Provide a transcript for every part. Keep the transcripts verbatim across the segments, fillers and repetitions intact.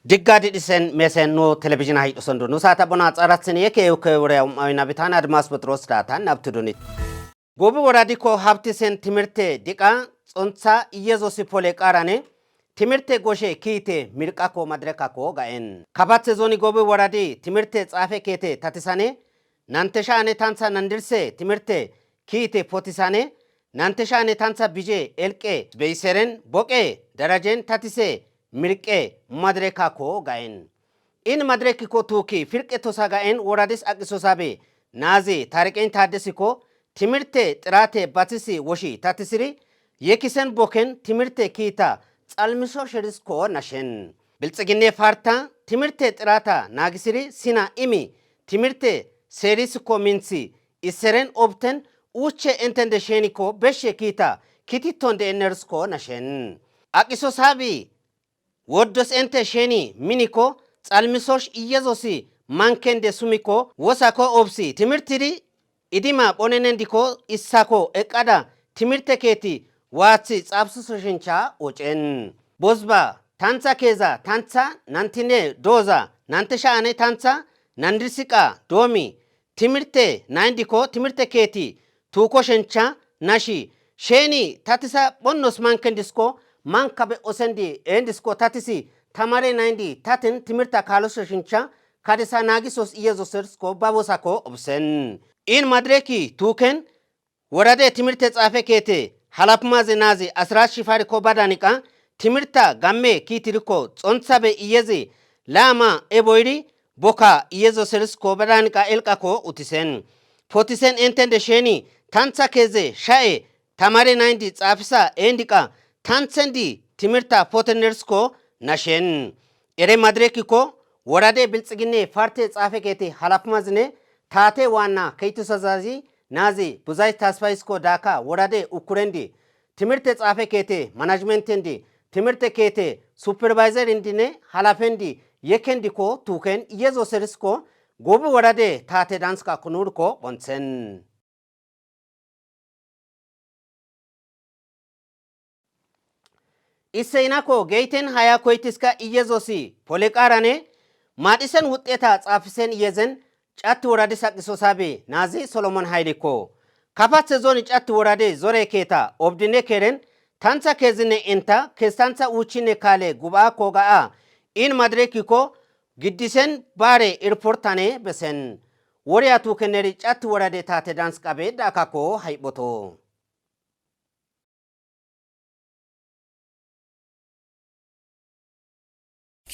Digga didhisen mesen nu telebizhina hidhuson du. Nu saata bona xaratsin yeke yuke wure um'awina bitan Admas Petros datan abtudunit. Gobi woradiko habtisen timirte diqa xontha Iyesusi pole qarane timirte goshe kiite mirqako madrekako ga'en. Kapathe zoni gobi woradi timirte xaafe keete tatisane nante sha'ane tantha nandirse timirte kiite potisane nante sha'ane tantha bije elqe beyseren boqe darajen tatise mirqe madrekako ga'en. In madrekiko tuuki firqe tosa ga'en woradis aqisosabe naazi tariqen taadesikko timirte xirate bathisi woshi tatisiri yekisen boken timirte kiita xalmiso sherisko nashen. Bilxiginne farta timirte xirata naagisiri sina imi timirte seerisko minthi isseren obten uche entende sheniko beshe kiita kititon de enersko nashen. Aqisosabi woddos ente sheni miniko xalmisosh Iyesusi mankende sumiko wosako obsi timirtidi idima phonenendiko issako eqqada timirte keeti waathi xaabsuso shincha ocen. Bozba tantha keeza tantha nantine dooza nante sha'ane tantha nandirsiqa doomi timirte nayndiko timirte keeti tuuko shencha nashi sheni tatisa phonnos mankendisko mankabe osendi endisko tatisi tamare nayndi tatin timirta kaaloso shincha kadisa naagisos Iyesusersko babosako obsen. In madreki tuuken worade timirte xaafe keete halapmaze naazi asrat shifariko badaniqa timirta gamme kiitiriko xonthabe Iyezi laama eboyri boka Iyesusersko badaniqa elqako utisen. Potisen entende sheni tantha keeze sha'e tamare nayndi xaafisa endiqa tanthendi timirta potenersko nashen. Ere madrekiko worade bilxiginne parte xaafe keete halapmazine taate waanna keytusazazi naazi buzay tasfayisko daaka worade ukurendi timirte xaafe keete manajmentendi timirte keete supervayzerindine halafendi yekendiko tuuken Iyesusersko gobi worade taate danska kunurko bonthen. Isseyinako geyten haya koytiska Iyesusi poleqarane maadhisen wuxxeta xaafisen Iyezen catti woradis aqisosabe naazi Solomon haylikko. Kapathe zoni catti worade zore keeta obdine keren tantha keezine enta kestantha uuchinne kaale gub'akko ga'a in madrekiko giddisen baare irportane besen. Woriya tuukeneri catti worade taate dansqabe daakakko hayphoto.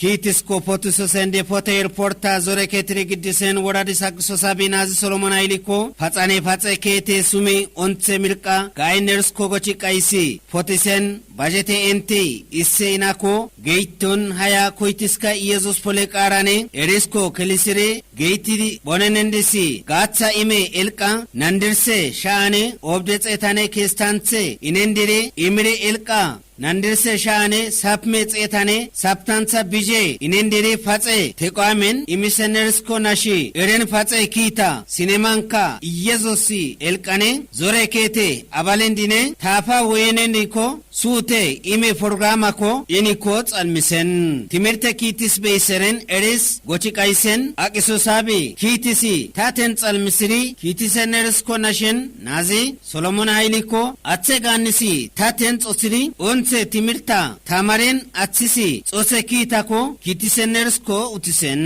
Kiitisko potiso sende pote irporta zore keetiri giddisen woradis aqisosabi naazi Solomon aylikko paxane paxe keete sumi onthe mirqa ga'ennersko gochi qaysi potisen bajete enti isse inako geyton haya koytiska Iyesus poleqarane erisko kelisiri geytidi bonenendisi gaatha ime elqa nandirse sha'ane obde xeetane kestanthe inendiri imiri elqa nandirse sha'ane sapme xeetane saptantha bije inendiri paxe teqoamen imisenerisko nashi eren paxe kiita sinemanka Iyesusi elqane zore keete abalendine taafa woyeneniko suute ime programakko iniko xalmisen timirte kiitis beyiseren eris gochi qaysen aqisosabi kiitisi taten xalmisiri kiitisenerisko nashen naazi Solomon haylikko athe gaannisi taten xosiri onthe timirta tamaren athisi xose kiitako kiitisenerisko utisen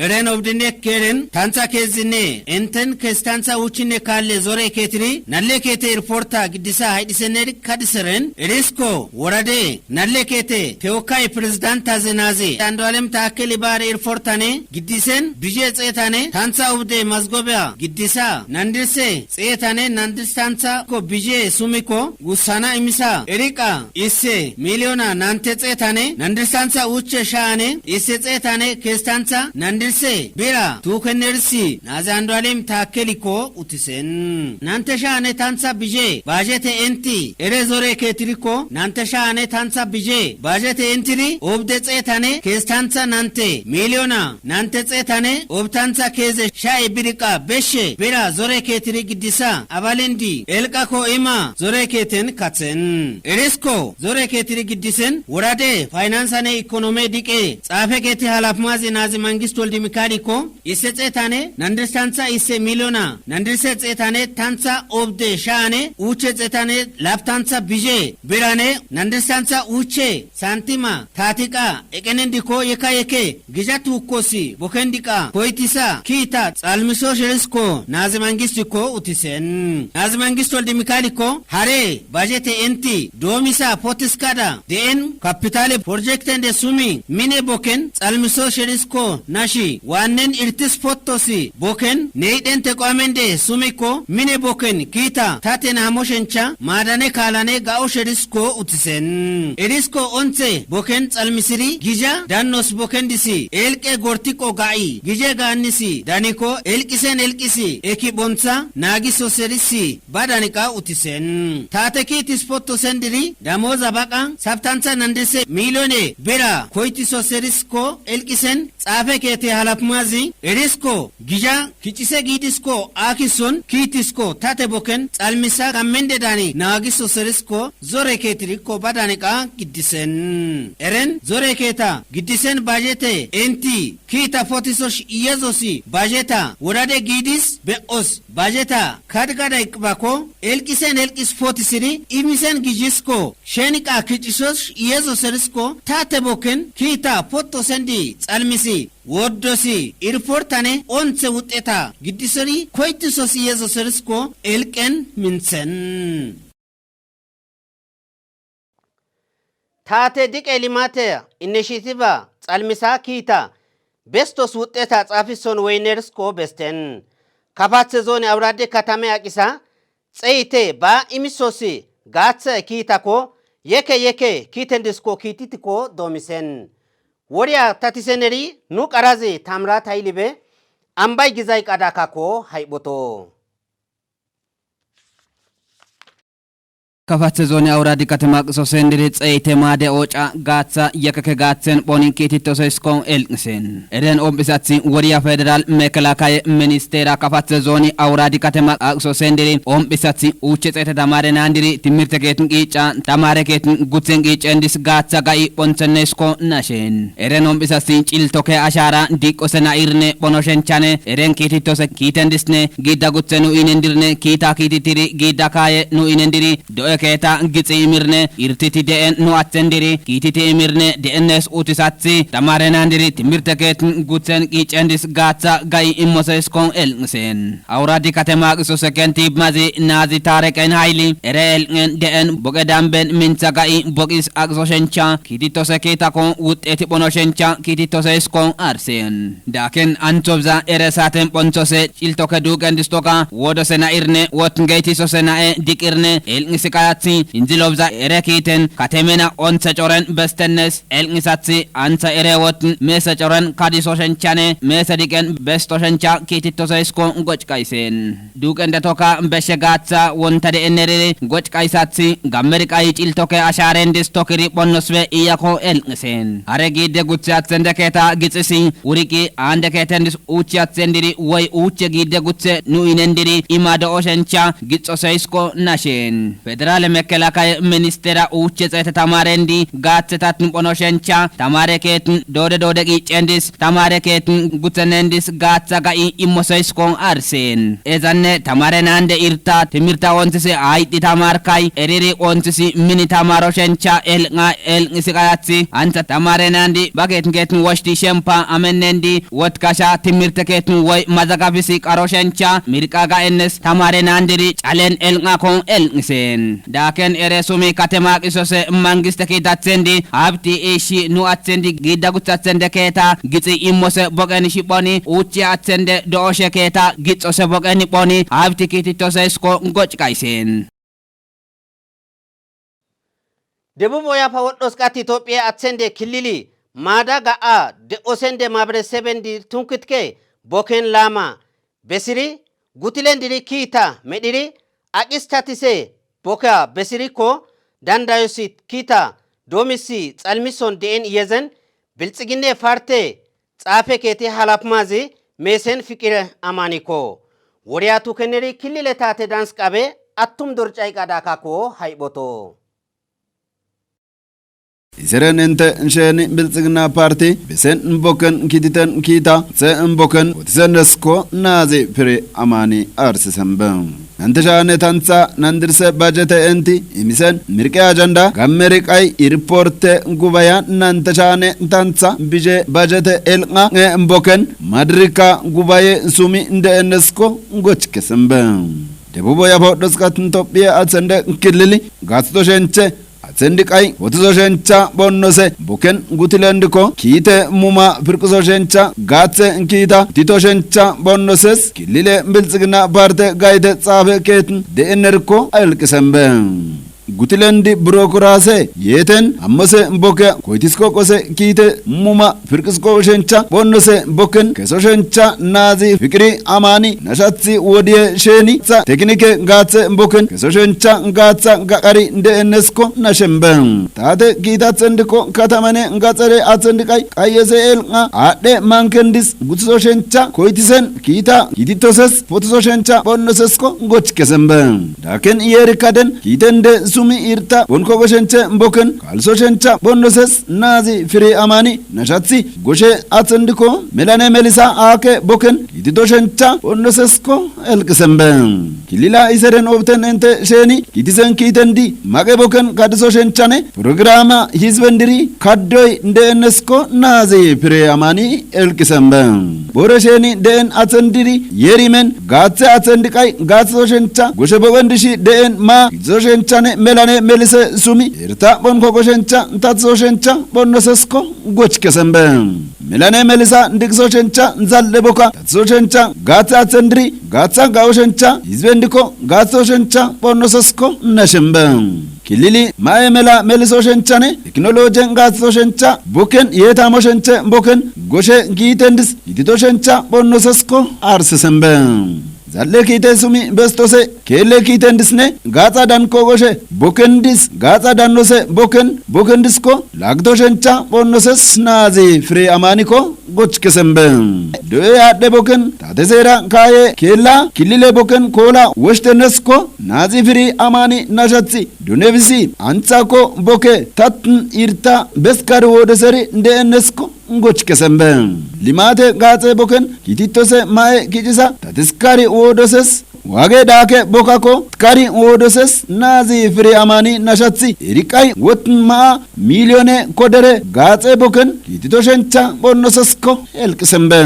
eren obdine keren tantha keezinne enten kestantha wuchinne kaalle zore keetiri nalle keete irporta giddisa haydhiseneri kadiseren erisko worade nalle keete tewkay pirezidantaze naaze Andualem Taakeli baare irportane giddisen bije xeetane tantha ubde mazgobeya giddisa nandirse xeetane nandirstantha ko bije sumikko gussana imisa eriqa isse miliyona nante xeetane nandirstantha uche sha'ane isse xeetane kestantha nandirse bira tuukenersi naaze Andualem Taakelikko utisen nante sha'ane tantha bije bajete enti ere zore keetirikko nante sha'ane tantha bije bajete entiri obde xeetane kestantha nante miliyona nante xeetane obtantha keeze sha'e biriqa beshe bira zore keetiri giddisa abalendi elqako ima zore keeten kathen erisko Zore keetiri giddisen worade faynansanne ikonome diqe xaafe keeti halafmazi naazi Mangist Woldi Mikaalikko, isse xeetane nandirsantha isse miliyona nandirse xeetane tantha obde shaane uuche xeetane laptantha bizhe birane nandirsantha uuche santima taatiqa eqenendikko yeka yeke gija tuukkosi bokendiqa koytisa kiita xalmiso shirisko naazi mangistikko utisen. Naazi Mangist Woldi Mikaalikko hare bajete enti doomisa potiskada de'en kapitale projektende sumi mine boken xalmiso shirisko nashi waannen irtis pottosi boken neydhen teqoamende sumikko mine boken kiita taten hamoshencha maadane kaalane ga'o shirisko utisen. Erisko onthe boken xalmisiri gija dannos boken disi elqe gortiqo ga'i gije gaannisi daniko elqisen elqisi eki bontha naagiso serisi ba daniqa utisen. Taate kiitis potto sendiri damoza baqa sabtantha nandese miliyone bira koytiso serisko elqisen xaafe keete halafmazi erisko gija kicise giidisko aakison kiitisko tate boken xalmisa kammende dani naagiso serisko zore keetirikko ba daniqa giddisen. Eren zore keeta giddisen bajete enti kiita potisosh iyezosi bajeta worade giidis be'os bajeta kadgada iqbakko elqisen elqis potisiri imisen gijisko sheniqa kicisosh iyezo serisko tate boken kiita potto sendi xalmisi woddosi irportane onthe wuxxeta giddisori koytisos iyezo serisko elqen minthen. Taate diqe limate inishitifa xalmisa kiita bestos wuxxeta xaafison woynersko besten. Kafathe zoone awurade katame aqisa xeyte ba imisosi gaaththe kiitakko yeke yeke kiitendisko kiititikko doomisen. Woriya tatiseneri nu qarazi tamra taylibe ambay gizay qadakakko hayphoto. Kafathe zoone awuradi katama qiso sendiri xeyte maade ooca gaaththa yakeke gaaththen phoni kiititoseysko elqisen. Eren ombisathi woriya federal mekelakaye ministera kafathe zoone awuradi katama aqiso sendiri ombisathi uuche xeete tamare nandiri timirte keetin qiica tamare keetin guthen qiicendis gaaththa ga'i phonthenneysko nashen. Eren ombisathi ciltoke ashara diqqose na'irne phonoshenchane eren kiititose kiitendisne giidda guthe nu inendirne kiita kiititiri giidda kaaye nu inendiri do'e keeta gixi imirne irtiti de'en nu aththendiri kiititi imirne de'ennes utisathi tamare nandiri timirte keetin guthen qiicendis gaaththa ga'i immoseyskon elqisen. Awuradi katama qiso sekenti mazi naazi taareqen hayli ere elqen de'en boqe damben mintha ga'i boqis aqiso shencha kiititose kiitakon wuxxeti phono shencha kiititoseyskon arsen. Daaken anthobza ere saaten phonthose ciltoke duuqen distoka wodose na'irne wot geytisose na'e diqirne elqisi qayathi inzilobza ere kiiten katemena onthe coren bestennes elqisathi antha ere wot meese coren kadiso shenchane meese diqen besto shencha kiititoseysko goc qaysen. Duuqen detoka beshe gaaththa wonta de'enerere goc qayssathi gammeri qayi ciltoke asharendis tokiri phonnosbe iyakko elqisen. Hare giidde guthe aththendeketa gixisi wuriqi aandeketendis uuchi aththendiri woy uuche giidde guthe nu inendiri ima do'o shencha gixoseysko nashen. Federale mekelakaye ministera uuche xeete tamarendi gaaththe tatn phono shencha tamare keetn doode doode qiicendis tamare keetn guthenendis gaaththa ga'i immoseyskon arsen. Ezanne tamare nande irta timirta onthisi aydi tamarkay eriri onthisi mini tamaro shencha elqa elqisi qayathi antha tamare nandi ba keetn keetn woshti shempa amennendi wotkasha timirte keetn woy mazagabisi qaro shencha mirqa ga'ennes tamare nandiri calen elqakon elqisen. Daaken ere sumi katema qisose mangiste kiitatthendi habti iishi nu atthendi giidda guthathende keeta gixi immose boqen shiphoni uuchi aththende do'oshe keeta gixose boqen phoni habti kiititoseysko goc qaysen. Debub Oyafa wodhos qat Itophiya athende kilili maada ga'a de'osende mabre sebendi tunkitke boken laama besiri gutilendiri kiita medhiri aqis tatise boka besirikko dandayosi kiita doomisi xalmison de'en yezen bilxiginne parte xaafe keeti halafmazi meesen fiqire amanikko. Woriya tukeneri kilile taate dans qabe attum dorcay qadakakko hayphoto. Iseren inte sheni Bilxigina parti besen boken kititen kita se boken otisen desko nazi piri amani arsi sembe. Nante shane tantsa nandirse bajete enti imisen mirqe ajanda gammeri qay irporte gubaya nante shane tantsa bije bajete elqa nge boken madrika gubaye sumi nde enesko goch kesembe. Debubo ya poddos katin Tophiya atsende kilili gatsto shenche atsendi qay potiso shencha bonnose boken gutilendiko kiite muma pirqiso shencha gatse kiita tito shencha bonnoses kilile Bilxigina parte gayte xaafe keetin de'enerko elqisembe. Gutilendi burokrase yeten ammose boke koytisko qose kiite muma pirqisko shencha bonnose boken keso shencha nazi fikiri amani nashatsi wodiye sheni sa teknike gatse boken keso shencha gatsa gaqari de'enesko nashembe. Tate kiita tsendiko katamane gaxare atsendi qay qayese elqa adde mankendis gutiso shencha koytisen kiita kititoses potiso shencha bonnosesko goch kesembe. Daken iyeri kaden kiitende sumi irta bonko goshenche boken kalso shencha bonnoses nazi firi amani nashatsi goshe atsendiko melane melisa ake boken kitito shencha bonnosesko elqisembe. Kilila iseren obten ente sheni kitisen kiitendi maqe boken kadiso shenchane programa hizbendiri kaddoy de'enesko nazi pire amani elqisembe. Bore sheni de'en atsendiri yerimen gatse atsendi qay gatso shencha goshe bogen dishi de'en ma kitso shenchane melane melise sumi irta bonko goshencha tatso shencha bonnosesko goch kesembe. Melane melisa dikso shencha zalle boka tatso shencha gatsa atsendiri gatsa gawo shencha hizbendiko gatso shencha bonnosesko nashembe. Kilili ma'e mela meliso shenchane teknolojen gatso shencha boken yetamo shenche boken goshe giitendis kitito shencha bonnosesko arsesembe. Zalle kiite sumi bestose kele kiitendisne gatsa danko goshe bokendis gatsa dannose boken bokendisko lagto shencha bonnoses nazi fire amaniko goch kesembe. Doye adde boken tate sera kaye kela kilile boken kola woshte nesko nazi firi amani nashatsi dunebisi antsako boke tatn irta beskar wodeseri de'enesko goch kesembe. Limate gatse boken kititose ma'e kicisa tatiskari wodoses wage dake bokako tkari wodoses nazi firi amani nashatsi iriqay wotn ma'a milyone kodere gatse boken kitito shencha bonnosesko elqisembe.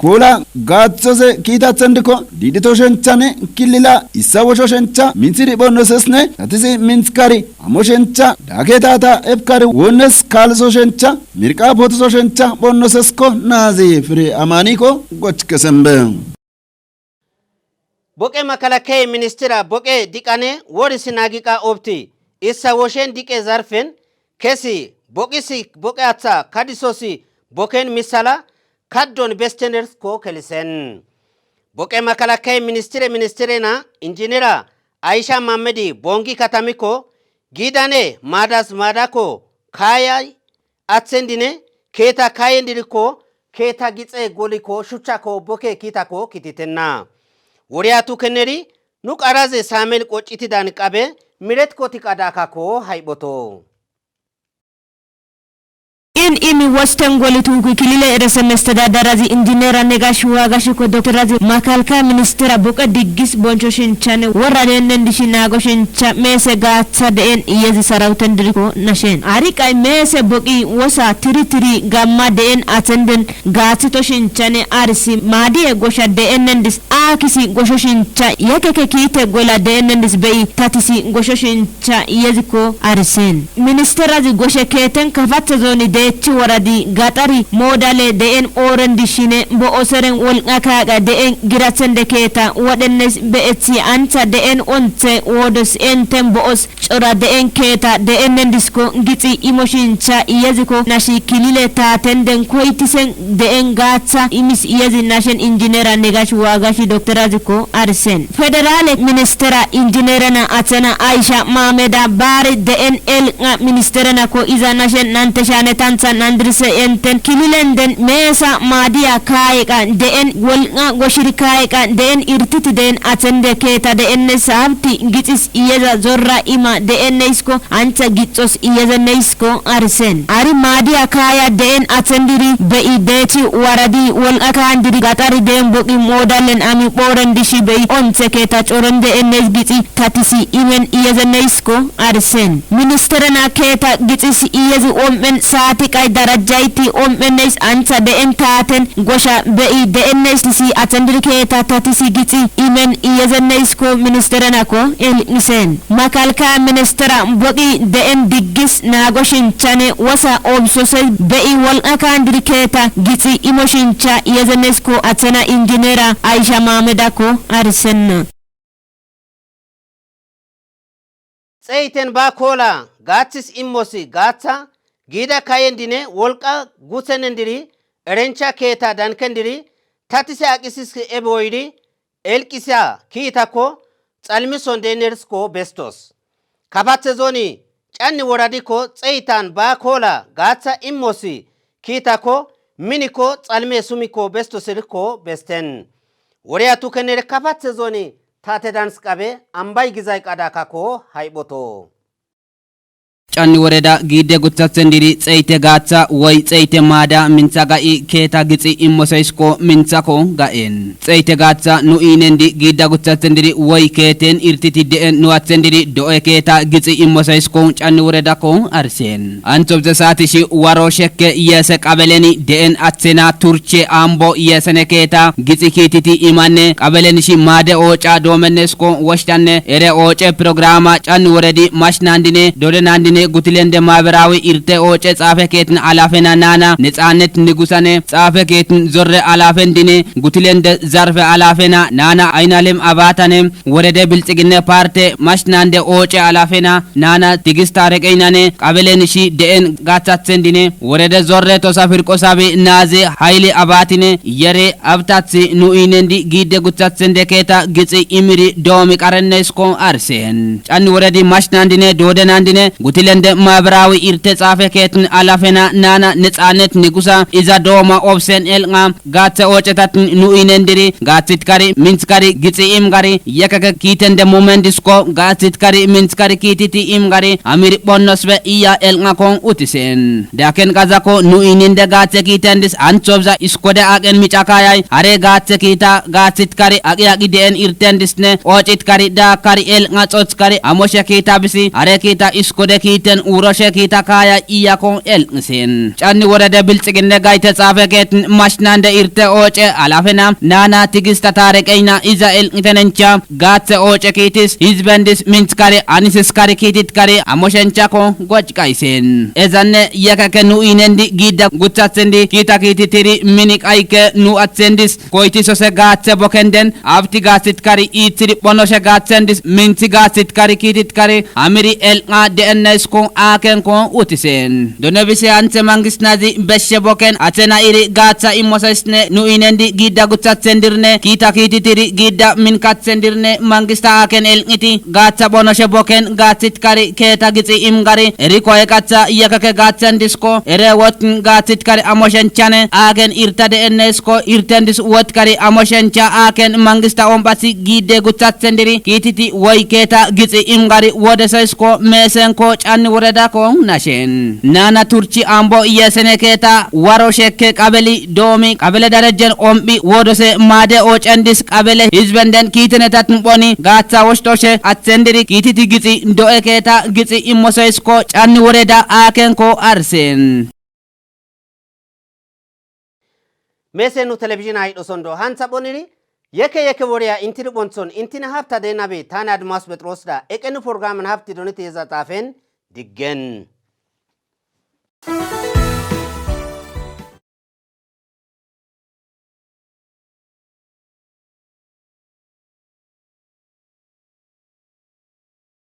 Kola gatsose kiitatsendiko didito shenchane kilila issa wosho shencha minthiri bonnosesne tatisi minthkari amo shencha dake tata epkari wonnes kalso shencha mirqa potiso shencha bonnosesko nazi fire amaniko goch kesembe. Boqe makalakey ministira boqe diqane worisi nagiqa obti issa woshen diqe zarfen kesi boqisi boqe atha kadisosi boken misala kaddon bestenersko kelisen. Boqe makalakey ministire ministirena injinera Aisha Mamedi Bongi katamiko gidane madas madako kayay atsendine keeta kayendiriko keeta gixe goliko shuchchako boke kiitako kititenna. Woriya tukeneri nu qaraze saamel qoccitidan qabe miretko tiqadakako hayphoto. In imi wosten goli tuuki kilile erese mestedadarazi injinera Negash Wagashiko doktorazi makalka ministera boqe diggis boncho shinchane worra dennen dishi naago shincha meese gaatha de'en iyezi sarawten diriko nashen. Ariqay meese boqi wosa tiri tiri gamma de'en atsenden gaathito shinchane arisi maadiye gosha de'ennen dis aakisi gosho shincha yekeke kiite gola de'ennen dis be'i tatisi gosho shincha iyeziko arisen. Ministerazi goshe keeten kafatha zooni deechi woradi gaxari moodale de'en ooren dishine bo'oseren wolqa kaaqa de'en girathende keeta wodhennes be'ethi antha de'en onthe woodos enten bo'os cora de'en keeta de'ennen disko gixi imo shincha iyeziko nashi kilile taatenden koytisen de'en gaatha imis iyezi nashen injinera Negash Wagashi doktoraziko arisen. Federale ministera injinerena athena Aisha Mameda baari de'en elqa ministerenako iza nashen nante shane tantha Nandirise enten kililenden meesa maadiya kaayeqa de'en wolqa goshiri kaayeqa de'en irtiti de'en atsende keeta de'ennes habti gixis iyeza zorra ima de'enneysko ancha gixos iyeze neysko arisen. Ari maadiya kaaya de'en atsendiri be'i deechi waradi wolqa kaandiri gaxari de'en boqi moodalen ami phooren dishi be'i ontse keeta coron de'ennes gixi tatisi imen iyeze neysko arisen. Ministerena keeta gixis iyezi om'en saati qay darajjayti om'enneys antha de'en taaten gosha be'i de'enneys tisi athendir keeta tatisi gixi imen iyezenneysko ministerenako el'isen. Makalkaya ministera boqi de'en diggis naagoshinchane wasa obsosey be'i wolqa kaandir keeta gixi imoshincha iyezenneysko athena injinera Aisha Mamedako arisenna. Xeyten ba koola gaaththis immosi gaaththa giida kayendine wolqa guthenendiri erencha keeta dankendiri tatise aqisiski eboydi elqisiya kiitakko xalmison denersko bestos. Kapathe zoni canni woradikko xeytan ba koola gaaththa immosi kiitakko minikko xalme sumikko besto sirikko besten. Woreya tukenere kapathe zoni tate danskabe ambay gizay qadakakko hayboto. Canni woreda giidde guthaththindiri xeyte gaaththa woy xeyte maada mintha ga'i keeta gixi immoseysko minthako ga'en. Xeyte gaaththa nu iinendi giidda guthaththindiri woy keeten irtiti de'en nu aththendiri do'e keeta gixi immoseysko canni woredakko arsen. Anthobze saatishi waro shekke yeese qabeleni de'en aththena turche ambo yeesene keeta gixi kiititi imanne qabelenishi maade ooca doomennesko woshtanne ere ooce programa canni woredi mashnandine dodenandine gutilende maaberawi irte ooce xaafe keetin alafena naana nexaannet nigusane xaafe keetin zorre alafendine gutilende zarfe alafena naana aynalem abaatane worede bilxiginne parte mashnande ooce alafena naana tigista reqeynane qabelenishi de'en gaathathendine worede zorre tosa firqosabi naazi hayli abaatine yere abtathi nu iinendi giidde guthathende keeta gixi imiri doomi qarenneysko arsen. Canni woredi mashnandine doodenandine gutilende maaberawi irte xaafe keetin alafena naana nexaannet nigusa iza dooma obsen el'a gaaththe oocetat nu iinendiri gaaththit kari minth kari gixi im gari yekeke kiitende mumen disko gaaththit kari minth kari kiititi im gari amir phonnosbe iya el'akon utisen. Daken gazako nu iininde gaaththe kiitendis anthobza iskode aqen micakayay hare gaaththe kiita gaaththit kari aqi aqi de'en irtendisne oocit kari daakari el'a xoth kari amoshe kiita bisi hare kiita iskode kiiten uuroshe kiita kaayay iyakon el'isen. Canni worede bilxiginne gayte xaafe keetin mashnande irte ooce alafena naana tigista taareqeyna iza el'itenencha gaaththe ooce kiitis hizbendis minth kari anisis kari kiitit kari amoshenchako gocqaysen. Ezanne yekeke nu iinendi giidda guthathendi kiita kiititiri mini qayke nu athendis koyti sose gaaththe bokenden abti gaaththit kari iithidi phonoshe gaaththendis minthi gaaththit kari kiitit kari amiri el'a de'ennayskon aakenkon utisen. Donebise anthe mangistnazi beshshe boken athena iri gaaththa immosaysne nu iinendi giidda guthathendirne kiita kiititiri giidda minkathendirne mangista aaken el'iti gaaththa phonoshe boken gaaththit kari keeta gixi im gari eriko eqatha yekeke gaaththen disko ere wotin gaaththit kari amoshenchane aaken irta de'ennaysko irten dis wot kari amoshencha aaken mangista ombasi giidde guthathendiri kiititi woy keeta gixi im gari wodesaysko meesenko canni woredakko nashen. Naana turchi ambo yeesene keeta waro shekke qabeli doomi qabele darejjen om'i woodose maade oocendis qabele hizbenden kiitenetat phoni gaaththa woshtoshe athendiri kiititi gixi do'e keeta gixi immosoysko canni woreda aakenko arsen. Meese nu telebizhin haydhosondo hantha phoniri yeke yeke woreya intiri phonthon intina hapta deenabe tani admas phexroosda eqenu programan hapti donete yeza xaafen diggen.